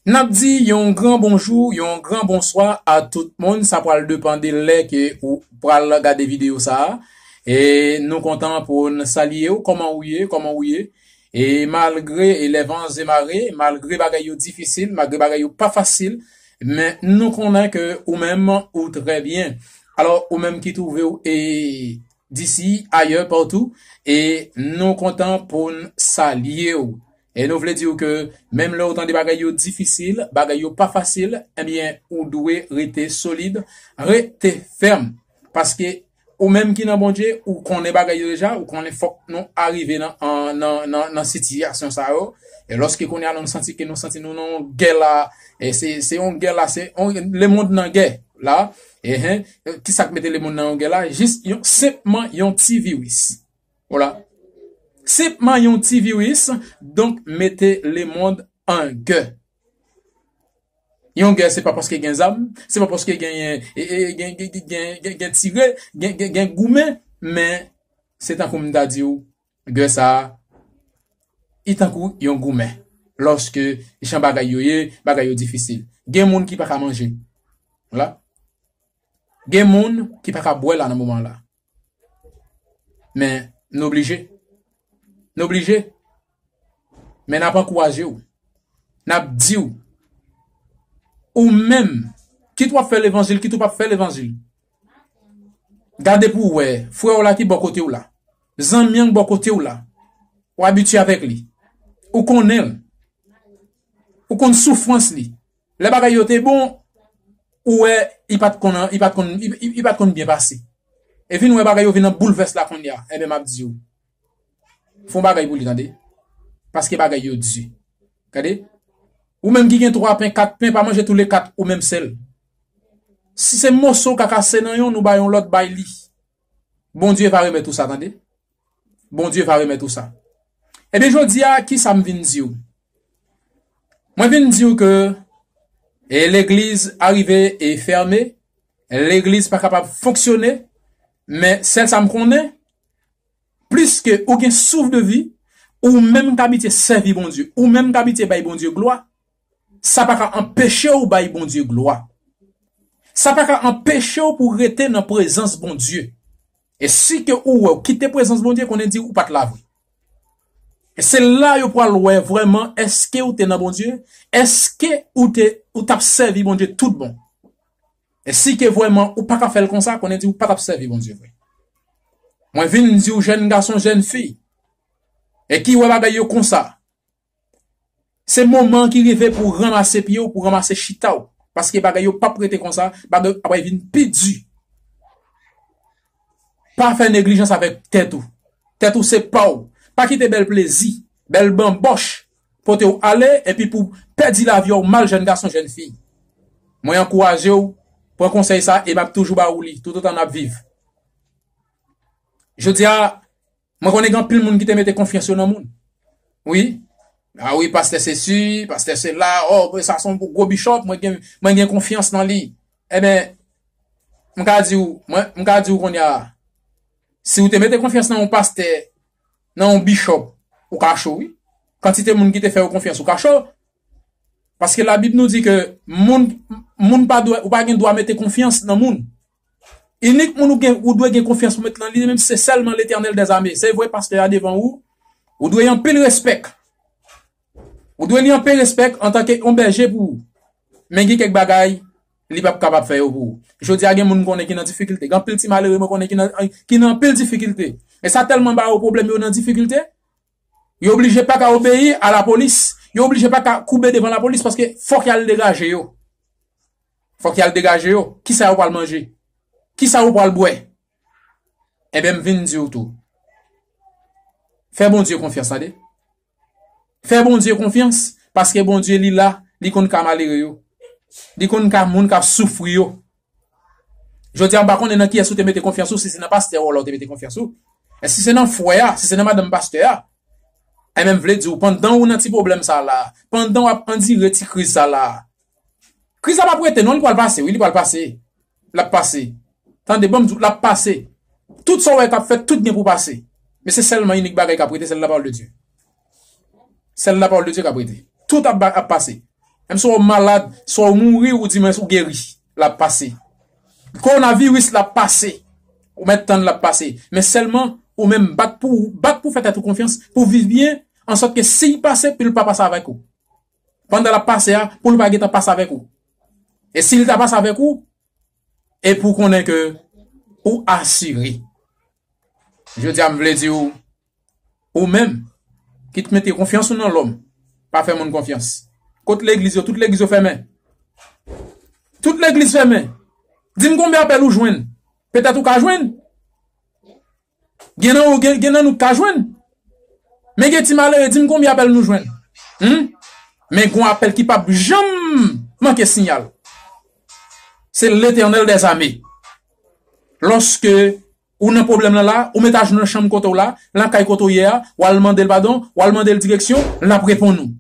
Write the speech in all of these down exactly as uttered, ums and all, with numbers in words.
N ap di yon gran bonjou, yon gran bonswa a tout moun. Sa pral depann de lè ke ou pral gade videyo sa a. E nou kontan pou n salye w. Kòman ou ye? Kòman ou ye? E malgre e lè van zemare, malgre bagay yo difisil, malgre bagay yo pa fasil, men nou konnen ke ou menm ou trè byen. Alò, ou menm ki twouve w e disi, ayè, patou, e nou kontan pou n salye w. E nou vle di w ke menm lè w tande bagay yo difisil, bagay yo pa fasil, ebyen, ou dwe rete solid, rete fèm. Paske ou menm ki nan Bondye, ou konnen bagay yo deja, ou konnen fòk nou arive nan, an- nan, nan, nan sitiyasyon sa yo. E lòske kounye a nou santi ke nou santi nou nan yon gè la, e se, se yon gè la, se yon, lemonn nan gè la, e, ki sa k mete lemonn nan yon gè la? Jis yon, senpman yon ti viris. Vwala. Senpman yon ti viris, donk mete lemonn an gè. Yon gè, se pa paske gen zam, se pa paske gen, e, e, gen, gen, gen, gen, gen, gen tire, gen, gen, gen goumen, men se tankou m ta di w, gè sa a, li tankou yon goumen. Lòske jan bagay yo ye, bagay yo difisil. Gen moun ki pa ka manje. Vwala. Gen moun ki pa ka bwè la nan moman la. Men, n oblije. N oblije. Men n ap ankouraje w. N ap di w. Ou menm, kit w ap fè levanjil, kit ou p ap fè levanjil. Gade pou w wè, frè w la ki bò kote w la. Zanmi an bò kote w la. Ou abitye avèk li. Ou konnen l. Ou konn soufrans li. Lè bagay yo te bon, ou wè, li pa t konn, li pa t konn, li, li, li pa t konn byen pase. E vin wè bagay yo vin nan boulvès la kounye a. Enben, m ap di w. Fè yon bagay pou li, tande. Paske bagay yo di. Gade. Ou menm ki gen twa pen, kat pen, pa manje toule kat ou menm sèl. Si se moso w ka kase nan yon, nou bay yon lòt, bay li. Bondye va remèt ou sa, tande. Bondye va remèt ou sa. Ebyen, jodi a, ki sa m vin di w? Mwen vin di w ke, e, legliz arive e fèmen, legliz pa kapab fonksyone, men sèl sa m konnen, pliske ou gen souf de vi, ou menm k abitye sèvi Bondye, ou menm k abitye bay Bondye glwa, sa pa ka anpeche w bay Bondye glwa. Sa pa ka anpeche w pou rete nan prezans Bondye. E si ke ou wè w kite prezans Bondye, konnen di ou pa t la vre. E se la yo pral wè vrèman èske ou te nan Bondye, èske ou te, ou t ap sèvi Bondye tout bon. E si ke vrèman ou pa ka fè l konsa, konnen di ou pa t ap sèvi Bondye vre. Mwen vin di w, jèn gason, jèn fi, e ki wè bagay yo konsa, se moman ki rive pou w ranmase pye w, pou w ranmase chita w. Paske bagay yo p ap rete konsa, bagay yo ap vin pi di. Pa fè neglijans avèk tèt ou. Tèt ou se pa w. Pa kite bèl plezi, bèl banbòch pote w ale, epi pou w pèdi lavi w mal, jèn gason, jèn fi. Mwen ankouraje w, pran konsèy sa, e m ap toujou ba ou li, toutotan n ap viv. Jodi a, mwen konnen gen anpil moun ki te mete konfyans yo nan moun. Wi. A wi, pastè sesi, pastè sela, o, sa se yon gwo bishop, mwen gen, mwen gen konfyans nan li. Enben, m ka di w, mwen, m ka di w kounye a, si w te mete konfyans nan yon pastè, nan yon bishop, ou ka cho, wi. Kantite moun ki te fè yo konfyans, ou ka cho. Paske Labib nou di ke moun, moun pa dwe, ou pa gen dwa mete konfyans nan moun. Inik moun ou gen, ou dwe gen konfyans pou met nan li, menm se sèlman Letènèl dèzame. Se vre, pastè a devan ou, ou dwe yon pil respè. Ou dwe li anpe respè antanke yon bèje pou ou. Men gen kèk bagay, li p ap kapab fè yo pou ou. Jodi a, gen moun m konnen ki nan difikilte. Gen anpil ti malere mwen konnen ki nan, ki nan anpil difikilte. E sa tèlman ba yo pwoblèm, yo nan difikilte. Yo oblije pa ka obeyi a lapolis. Yo oblije pa ka koube devan lapolis paske fòk y al degaje yo. Fòk y al degaje yo. Kisa yo pral manje? Kisa yo pral bwè? Enben, m vin di w tou. Fè Bondye konfyans, tande. Fè Bondye konfyans, paske Bondye li la, li konn ka malere yo. Li konn ka moun k ap soufri yo. Jodi a, m pa konnen nan kiyès ou te mete konfyans ou, si se nan pastè w la ou te mete konfyans ou. E si se nan frè a, si se nan madanm pastè a, enben, m vle di w, pandan ou nan ti pwoblèm sa la, pandan w ap andire ti kriz sa la, kriz la p ap rete, non, li pral pase, wi, li pral pase. L ap pase. Tande, ban m di w, l ap pase. Tout sa w wè k ap fèt, tout gen pou pase. Men se sèlman inik bagay k ap rete, se lapawòl de Dye. Sèl lapawòl de Dye k ap rete. Tout ap, ap pase. Menm si w malad, si w mouri, ou di mwen ou geri, l ap pase. Kowonaviris la ap pase. Ou mèt tann l ap pase. Men sèlman, ou menm bat pou, bat pou fè tèt ou konfyans, pou viv byen, ansòt ke si l pase, pou l pa pase avèk ou. Pandan l ap pase a, pou l pa gentan pase avèk ou. E si l ta pase avèk ou, e pou w konnen ke ou asire. Jodi a, m vle di w, ou menm, ki t mete konfyans ou nan lòm, pa fè moun konfyans. Kot legliz yo? Tout legliz yo fèmen. Tout legliz fèmen. Di m konbyen apèl ou jwenn. Petèt ou ka jwenn. Gen nan ou, gen, gen nan nou k ka jwenn. Men gen ti malere, di m konbyen apèl nou jwenn. Hmm? Men gon apèl ki p ap janm manke siyal. Se Letènèl dèzame. Lòske ou nan pwoblèm nan la, ou met ajenou nan chanm kote w la, nan kay kote w ye a, w al mande l padon, w al mande l direksyon, l ap reponn ou.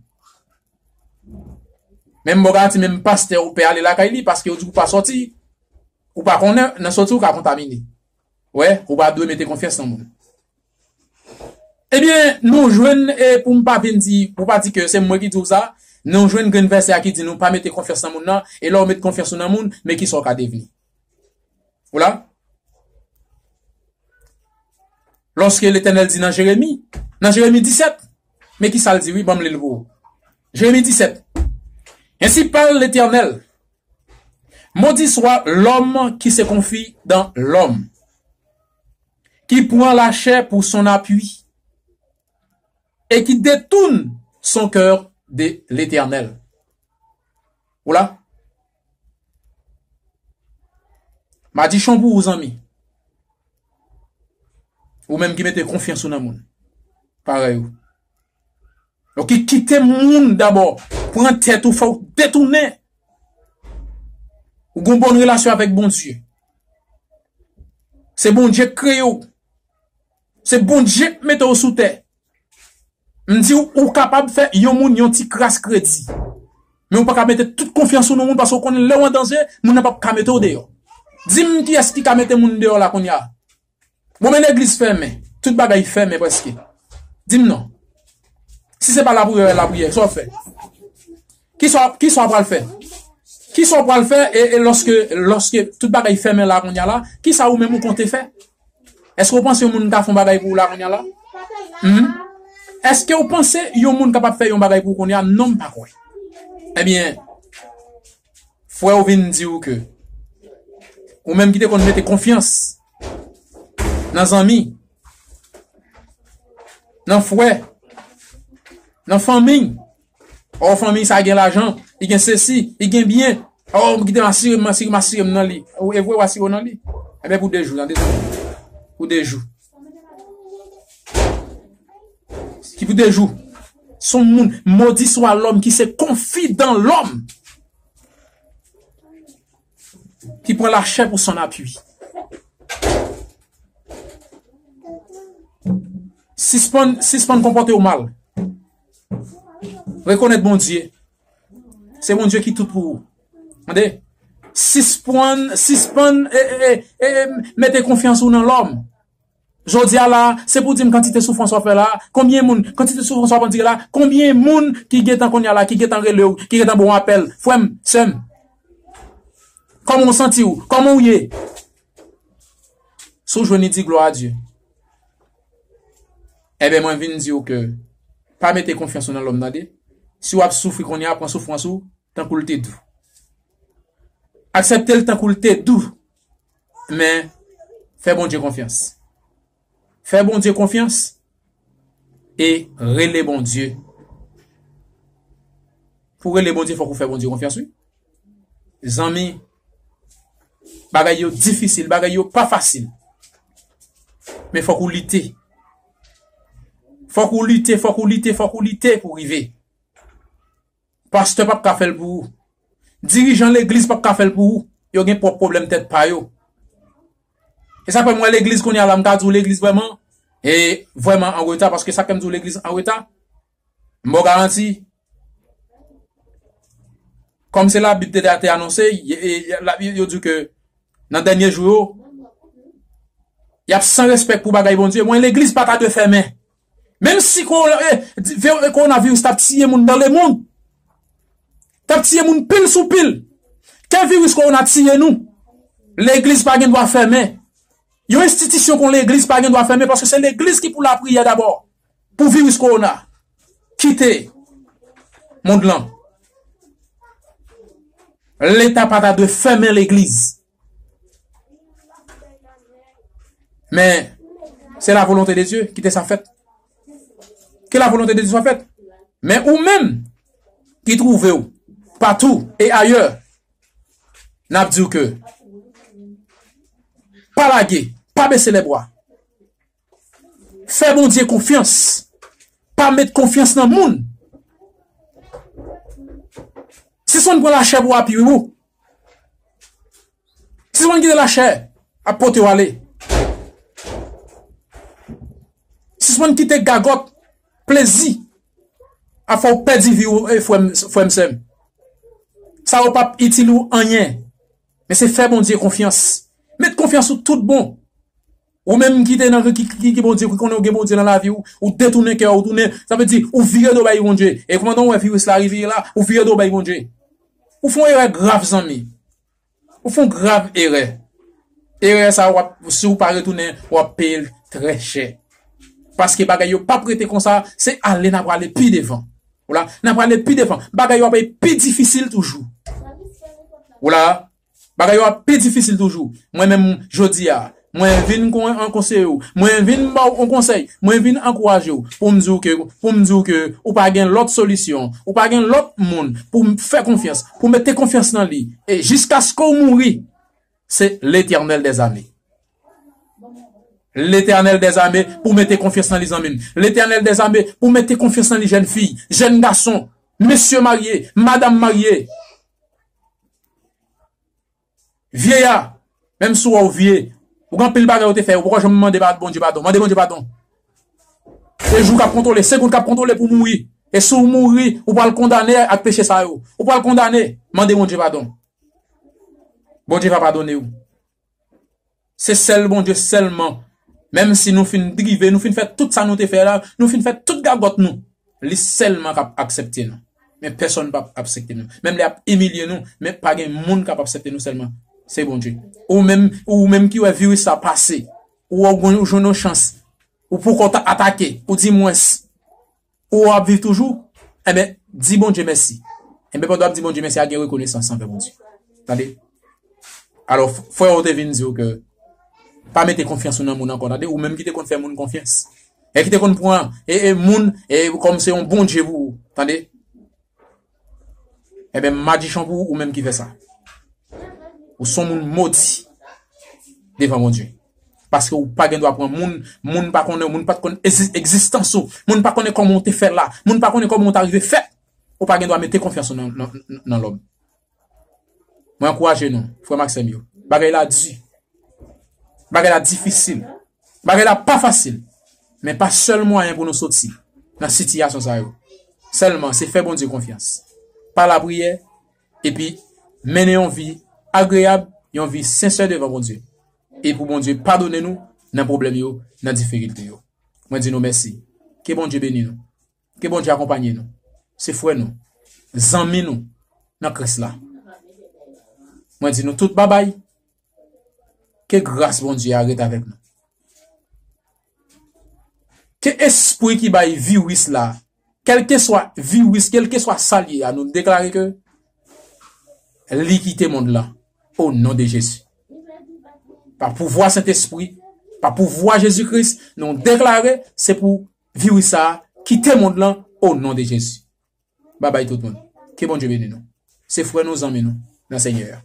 Menm bò garanti, menm pastè ou pè ale lakay li, paske ou di ou pa sòti, ou pa konnen, nan sòti ou ka kontamine. Wè, ou pa dwe mete konfyans nan moun. Ebyen, nou jwenn, e pou m pa vin di, pou pa di ke se mwen ki di w sa, nou jwenn grenn vèsè a ki di nou pa mete konfyans nan moun nan, e lè w met konfyans ou nan moun, men kisa w ka devni. Ou la? Lòske Letènèl di nan Jeremi, nan Jeremi disèt, men kisa l di, wi, ban m li l pou ou. Jeremi disèt. Ainsi parle l'Éternel. Maudit soit l'homme qui se confie dans l'homme, qui prend la chair pour son appui et qui détourne son cœur de l'Éternel. Ou la? Madichon pou ou, zanmi. Ou menm ki mete konfyans ou nan moun parèy ou. Donk, ki kite moun dabò pran tèt ou, fè w detounen. Ou gon bòn relasyon avèk Bondye. Se Bondye k kreye w. Se Bondye k mete w sou tè. M di w, ou kapab fè yon moun yon ti kras kredi. Men ou pa ka mete tout konfyans ou nan moun, paske ou konnen lè w an danje, moun nan p ap ka mete w deyò. Di m kiyès ki ka mete moun deyò la kounye a? Bon, men legliz fèmen. Tout bagay fèmen prèske. Di m non. Si se pa lapriyè, lapriyè, sa w ap fè? Kisa, kisa w pral fè? Kisa w pral fè e, e lòske, lòske tout bagay fèmen la kounye a la, kisa ou menm ou konte fè? Èske w panse yon moun ka fè yon bagay pou ou la kounye a la? Hmm? Èske w panse yon moun kapab fè yon bagay pou ou kounye a? Non, m pa kwè. Ebyen, frè w vin di w ke ou menm ki te konn mete konfyans nan zanmi, nan frè, nan fanmi. Ò, fanmi sa gen lajan, li gen sesi, li gen byen. Ò, m kite m asire m, m asire m, asire m nan li. Ou, e vre w asire w nan li? Ebyen, pou de jou, tande. Pou de jou. Ki pou de jou. Se yon moun, maudit soit l'homme qui se confie dans l'homme, qui prend la chair pour son appui. Sispann, sispann konpòte w mal. Rekonèt Bondye. Se Bondye ki tout pou ou. Tande? Sispann, sispann, e, e, e, e, mete konfyans ou nan lòm. Jodi a la, se pou di m kantite soufrans w ap fè la, konbyen moun, kantite soufrans w ap andire la, konbyen moun ki gentan kounye a la, ki gentan rele w, ki gentan ba w apèl, frè m, sè m. Kòman w santi w? Kòman w ye? Si w jwenn li, di glwa a Dye. Ebyen, mwen vin di w ke pa mete konfyans ou nan lòm, tande. Si w ap soufri kounye a, pran soufrans ou tankou l te dou. Aksepte l tankou l te dou. Men, fè Bondye konfyans. Fè Bondye konfyans e rele Bondye. Pou rele Bondye, fòk ou fè Bondye konfyans, wi. Zanmi, bagay yo difisil, bagay yo pa fasil. Men fòk ou lite. Fòk ou lite, fòk ou lite, fòk ou lite pou rive. Pastè p ap ka fè l pou ou. Dirijan legliz p ap ka fè l pou ou. Yo gen pwòp pwoblèm tèt pa yo. E sa fè m wè legliz kounye a la, m ka di w legliz vrèman, e vrèman an reta, paske sa fè m di w legliz an reta, m ba w garanti, kòm se Labib te, te anonse, y-, e, y-, la, yo di ke nan dènye jou yo, y ap san respè pou bagay Bondye. Mwen, legliz pa ta dwe fèmen. Menm si ko-, e, di-, ve-, kowonaviris t ap tiye moun dans le monde, K ap tiye moun pil sou pil. Ke viris kowona tiye nou. Legliz pa gen dwa fèmen. Yon enstitisyon kon legliz pa gen dwa fèmen paske se legliz ki pou lapriyè dabò. Pou viris kowona kite mond lan. Leta pa ta dwe fèmen legliz. Men, se la volonte de Dye ki te sa fèt. Ke la volonte de Dye swa fèt. Men ou menm ki twouve w patou e ayè, n ap di w ke pa lage, pa bese lèbwa. Fè Bondye konfyans. Pa met konfyans nan moun. Sispann pran lachè pou apiye w. Sispann kite lachè ap pote w ale. Sispann kite gagòt, plezi ap fè w pèdi vi w, e frè m, frè m, sè m. Sa yo p ap itil ou anyen. Men se fè Bondye konfyans. Met konfyans ou tout bon. Ou menm ki te nan ki, ki, ki Bondye, ki konnen w gen Bondye nan lavi w, ou detounen kè w, ou tounen, sa vle di, ou vire do bay Bondye. E pandan w wè viris la rive la, ou vire do bay Bondye. Ou fè yon erè grav, zanmi. Ou fè yon grav erè. Erè sa, w ap, si w pa retounen, w ap peye l trè chè. Paske bagay yo p ap rete konsa, se ale n a prale pi devan. Ou la, n a prale pi devan. Bagay yo ap pi difisil toujou. Ou la, bagay yo ap pi difisil toujou. Mwen menm, jodi a, mwen vin kon, an konseye w. Mwen vin ba w yon konsèy. Mwen vin ankouraje w pou m di w ke, pou m di w ke ou pa gen lòt solisyon. Ou pa gen lòt moun pou m fè konfyans, pou mete konfyans nan li. E jiskaske w mouri, se Letènèl dèzame. Letènèl dèzame pou mete konfyans nan li, zanmi m. Letènèl dèzame pou mete konfyans nan li, jèn fi, jèn gason, mesye marye, madanm marye. Vyeya, menm si w wè w vye, ou gen anpil bagay ou te fè, ou poko janm mande pa-, Bondye padon. Mande Bondye padon. Se jou k ap kontwole, se goud k ap kontwole pou mouri. E si w mouri, ou pral kondane ak peche sa yo. Ou pral kondane, mande Bondye padon. Bondye va padone w. Se sèl Bondye sèlman. Menm si nou fin drive, nou fin fè tout sa nou te fè la, nou fin fè tout gagòt nou, li sèlman k ap aksepte nou. Men pèsonn p ap aksepte nou. Menm lè y ap imilye nou, men pa gen moun k ap aksepte nou sèlman. Se Bondye. Ou menm, ou menm ki wè viris sa pase, ou wè ou jwenn yon chans, ou poko ta-, atake, ou di mwens, ou ap viv toujou, enben, di Bondye mèsi. Enben, pandan w ap di Bondye mèsi, a gen rekonesans anvè Bondye. Tande? Alò, f-, frè ou te vin di w ke pa mete konfyans ou nan moun ankò, tande? Ou menm ki te konn fè moun konfyans. E ki te konn pran, e, e moun, e kòm se yon Bondye pou ou, tande? Enben, madichon pou ou, ou menm ki fè sa. Ou se yon moun modi devan Bondye. Paske ou pa gen dwa pran moun, moun pa konnen, moun pa t konn egzi-, egzistans ou, moun pa konnen kòman ou te fè la, moun pa konnen kòman ou ta rive fèt. Ou pa gen dwa mete konfyans ou nan, nan, nan lòm. Mwen ankouraje nou, frè m ak sè m yo. Bagay la di. Bagay la difisil. Bagay la pa fasil. Men pa sèl mwayen pou nou soti nan sitiyasyon sa yo. Sèlman, se fè Bondye konfyans. Pa lapriyè, epi mennen yon vi agreyab, yon vi sensè devan Bondye. E pou Bondye padone nou nan pwoblèm yo, nan difikilte yo. Mwen di nou mèsi. Ke Bondye beni nou. Ke Bondye akonpanye nou. Se frè nou. Zanmi nou nan Kris la. Mwen di nou tout babay. Ke gras Bondye a ret avèk nou. Ke espri ki bay viris la, kèlkeswa viris, kèlkeswa sa l ye a, nou deklare ke li kite mond lan, o non de Jezi. Pa pouvwa Sentespri, pa pouvwa Jezi Kris, nou deklare se pou viris sa a kite mond lan, o non de Jezi. Babay tout moun. Ke Bondye beni nou. Se frè nou, zanmi nou nan Senyè a.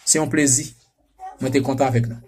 Se yon plezi. Mwen te kontan avèk nou.